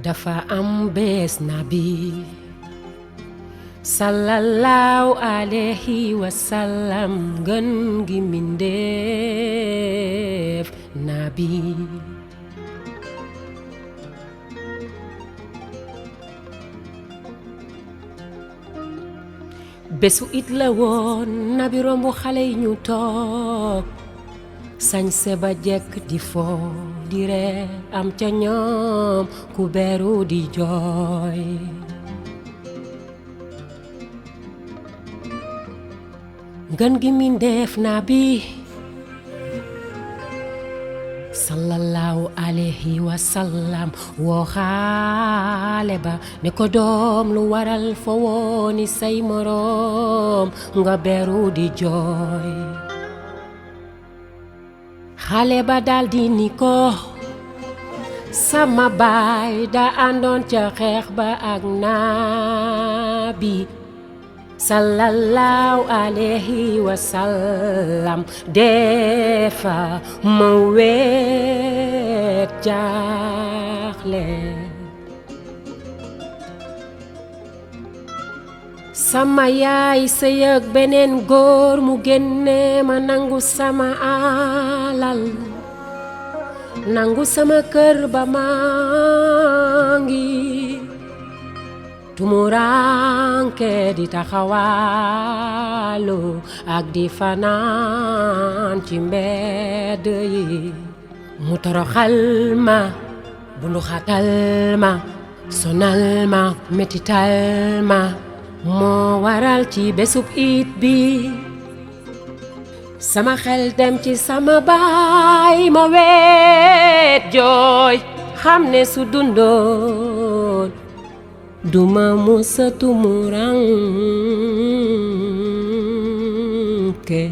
dafa am bés nabi sallallahu alayhi wa sallam gën gi mindeef nabi bésu it la woon nabi rombu xale yi ñu toog sañse ba jekk di foo di ree am ca ñoom ku beru di jooy ngën gi mindeef nabi sallallahu alayhi wa sallam woo xaale ba ne ko doom lu waral fa wooni say moroom nga beru di jooy xale ba daldi ni ko sama baay da àndoon ca xeex ba ak nabi sallallahu alayhi wa sallam defa ma weet jaaxle sama yaay sëy ak beneen góor mu génne ma nangu sama alal nangu sama kër ba maa ngi tumuranke di taxawaalu ak di fanaan ci mbedd yi mu toroxal ma bunduxatal ma sonal ma metital ma moo waral ci bésub it bi sama xel dem ci sama baay ma weet jooy xam ne su dundoon duma musa tumuranke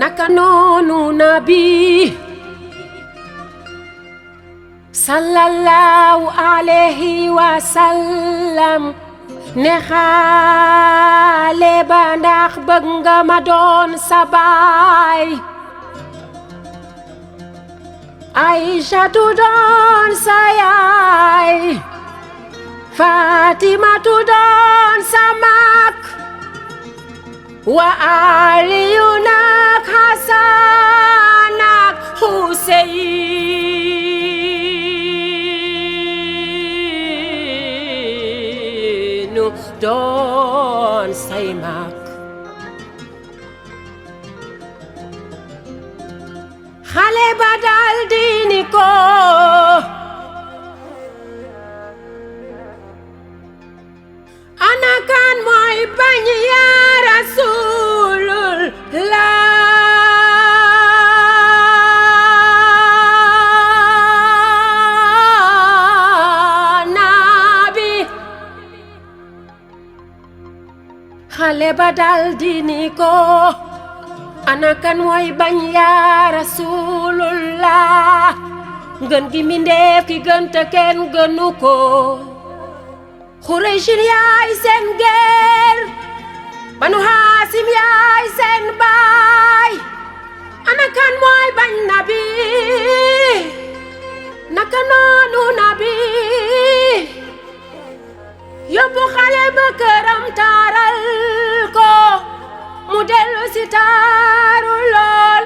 naka noonu nabi sallallahu alayhi wa sallam ne xaale ba ndax bëgg nga ma doon sa baay Aïchatu doon sa yaay Fatimatu doon sa mag wa Aliyu nak Hasan ak Huseynu doon say mag xale ba daldi ni ko ana kan mooy bañ ya Rasulullah nabi xale ba daldi ni ko ana kan mooy bañ yaa Rasulullah ngën gi mindeef ki gën te kenn gënu ko Xuraysh yaay seen geer Banu Haasim yaay seen baay ana kan mooy bañ nabi naka noonu nabi yóbbu xale ba këram taaral ko mu dellu si taaru lool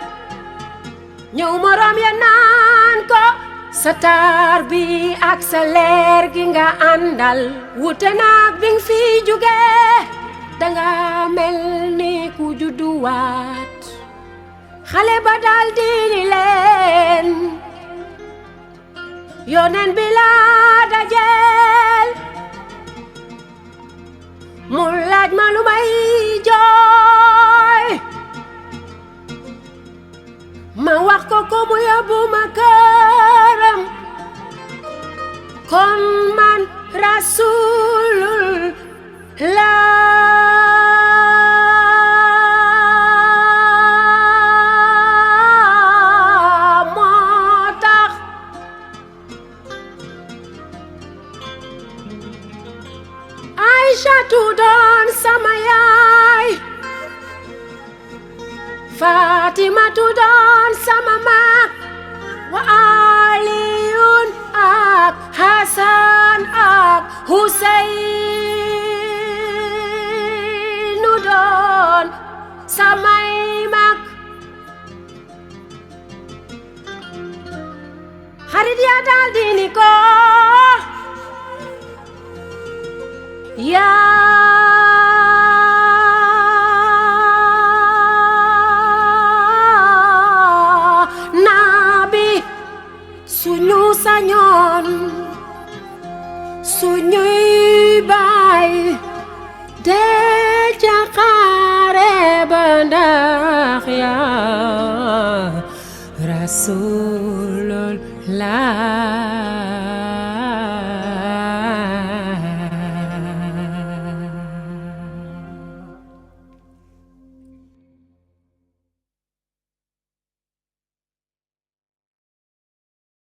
ñëw moroom ya naan ko sa taar bi ak sa leer gi nga àndal wute naag bi nga fi jóge danga mel ni ku judduwaat xale ba daldi ni leen yoneen bi laa dajeel mu laaj ma lu may jooy ma wax ko ko mu yóbbu ma këram kon man Rasulullah moo tax Aïchatu doon sama yaay Fatimatu doon sama mag wa Aliyun ak Hasan ak Huseynu doon samay mag xarit ya daldi ni ko yaa nabi suñu sañoon suñuy baay dee ca xare ba ndax yaa Rasul